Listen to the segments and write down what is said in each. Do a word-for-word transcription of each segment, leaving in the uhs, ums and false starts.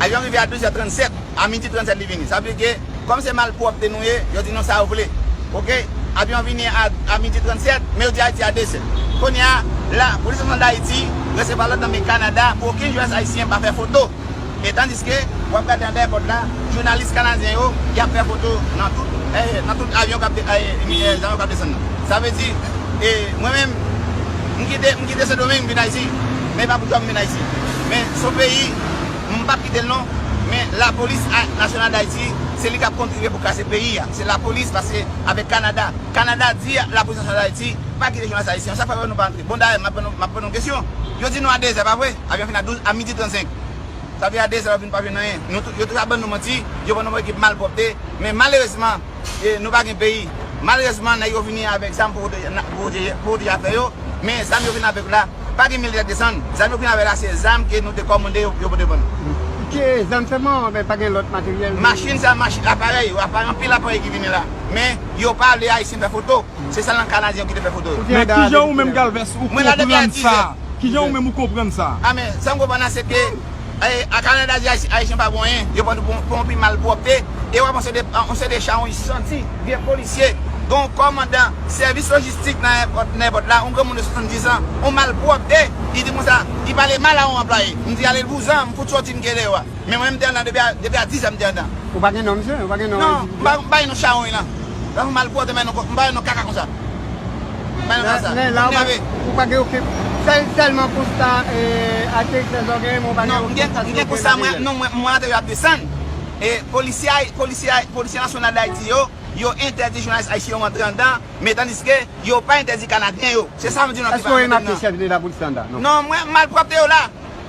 Avyon rive a douz è trannsèt, a midi trannsèt li vini. Sa vle di ke, kòm se malpwòpte nou ye, yo di nou sa yo vle. Oke? Avyon vini a, a midi trannsèt, men yo di Ayiti a dezè. Kounye a, la, polis nasyonal d Ayiti resevwa lòd nan men Kanada pou okenn jounalis ayisyen pa fè foto. E tandiske, w ap gade anndan èpòt la, jounalis kanadyen yo, y ap fè foto nan tout, eh, nan tout avyon k ap de-, eh, eh, zam yo k ap desann nan. Sa vle di, eh, mwen menm, m kite, m kite Sendomeng, m vin Ayiti. Men e pa pou djòb m vin Ayiti. Men se yon peyi, m p ap kite l non. Men lapolis a-, nasyonal d Ayiti, se li k ap kontribye pou kraze peyi a. Se lapolis, paske avèk Kanada. Kanada di lapolis nasyonal d Ayiti, pa kite jounalis ayisyen. Sa fè nou pa antre. Bon, dayè, m ap poze nou, m ap poze nou kesyon. Yo di nou a dezè, pa vre? Avyon vini a douz, a midi trannsenk. Sa vle a dezè yo vin pa jwenn anyen. Nou tou, yo toujou ap ban nou manti, yo ban nou ekip malpwòpte. Men malerezman, e, nou pa gen peyi. Malerezman, nèg yo vini avèk zam pou pwoteje, pou pwoteje, pou pwoteje afè yo. Men zam yo vin avèk la, pa gen militè k desann. Zam yo vin avèk la, se zam ke nou te kòmande yo, yo pote ban nou. Ki zam sèlman, men pa gen lòt materyèl? Machin sa, machin, aparèy, aparèy, anpil aparèy ki vini la. Men yo pa vle Ayisyen fè foto. Se sèlman Kanadyen ki te fè foto yo. Men kijan ou menm, Galvez, ou konprann sa? Kijan ou menm ou konprann sa? A men, sa m konprann la, se ke, eh, a Kanada di Ayisyen, Ayisyen pa bon anyen, yo pran nou pou, pou yon pi malpwòpte, e w ap yon seri de, yon seri de chawony santi, vye polisye, gen yon kòmandan sèvis lojistik nan èpòt, nan èpòt la, yon granmoun de swasanndizan, yon malpwòpte, li di konsa, li pale mal a yon anplwaye. M di, ale vouzan, m fout soti, m kenbe yo a. Men mwen, m te anndan depi a, depi a dizè, m te anndan. Ou pa gen non, misye? Ou pa gen non? Non, m pa, m pa gen non chawony lan. Lè m mal pwòpte, m pa gen non, m pa gen non kaka konsa. M pa gen non kaka sa. Men la, ou pa, ou pa gen okenn, sèl, sèlman konsta, eh, aterisa zògèy, men ou pa gen okenn konsta. Non, m gen, m gen konsta, mwen, non, mwen, mwen ateri ap desann. E polisye, polisye, polisye nasyonal d Ayiti yo, yo entèdi jounalis ayisyen yo rantre anndan, men tandiske yo pa entèdi Kanadyen yo. Se sa m di nou ki pa nan pwoblèm nan. Èske w remake chèf de lapolis la anndan? Non. Non, mwen, malpwòpte yo la.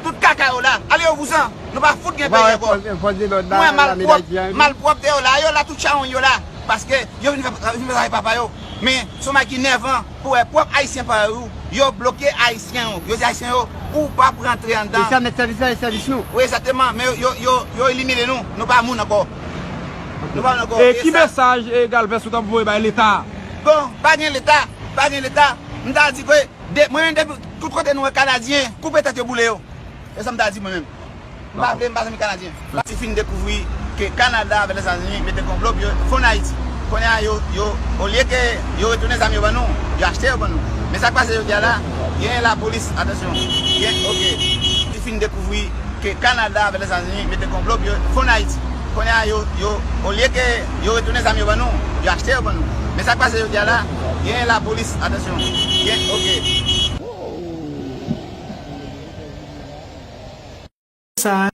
Tout kaka yo la. Ale yo vouzan. Nou pa fout gen peyi ankò. Mwen, malpwòp-, malpwòpte yo la. Yo la, tout chawony yo la. Paske yo vin fè, vin fè travay papa yo. Men, se yon bagay ki nèvan pou wè pwòp Ayisyen parèy ou, yo bloke Ayisyen yo. Yo di Ayisyen yo, ou p ap rantre anndan. E sa mèt sèvis la, e sèvis nou. Wi, egzakteman. Men yo, yo, yo, yo elimine nou. Nou pa moun ankò. Nou pa moun ankò. E ki mesaj, e, Galvez, ou t ap voye bay Leta? Bon, pa gen Leta. Pa gen Leta. M ta di ke De, mwen menm, depi tout kote nou wè Kanadyen, koupe tèt yo, boule yo. E sa m ta di mwen menm. M pa vle, m pa zanmi Kanadyen. Ti fin dekouvri ke Kanada avèk Lèzetazini mete konplo pou yo fonn Ayiti. Kounye a, yo, yo, olye ke yo retounen zam yo ban nou, yo achte yo ban nou. Men sa k pase jodi a la, gen lapolis, atansyon, gen, oke. Ti fin dekouvri ke Kanada avèk Lèzetazini mete konplo pou yo fonn Ayiti. Kounye a, yo, yo, olye ke yo retounen zam yo ban nou, yo achte yo ban nou. Men sa k pase jodi a la, gen lapolis, atansyon, gen, oke. Sa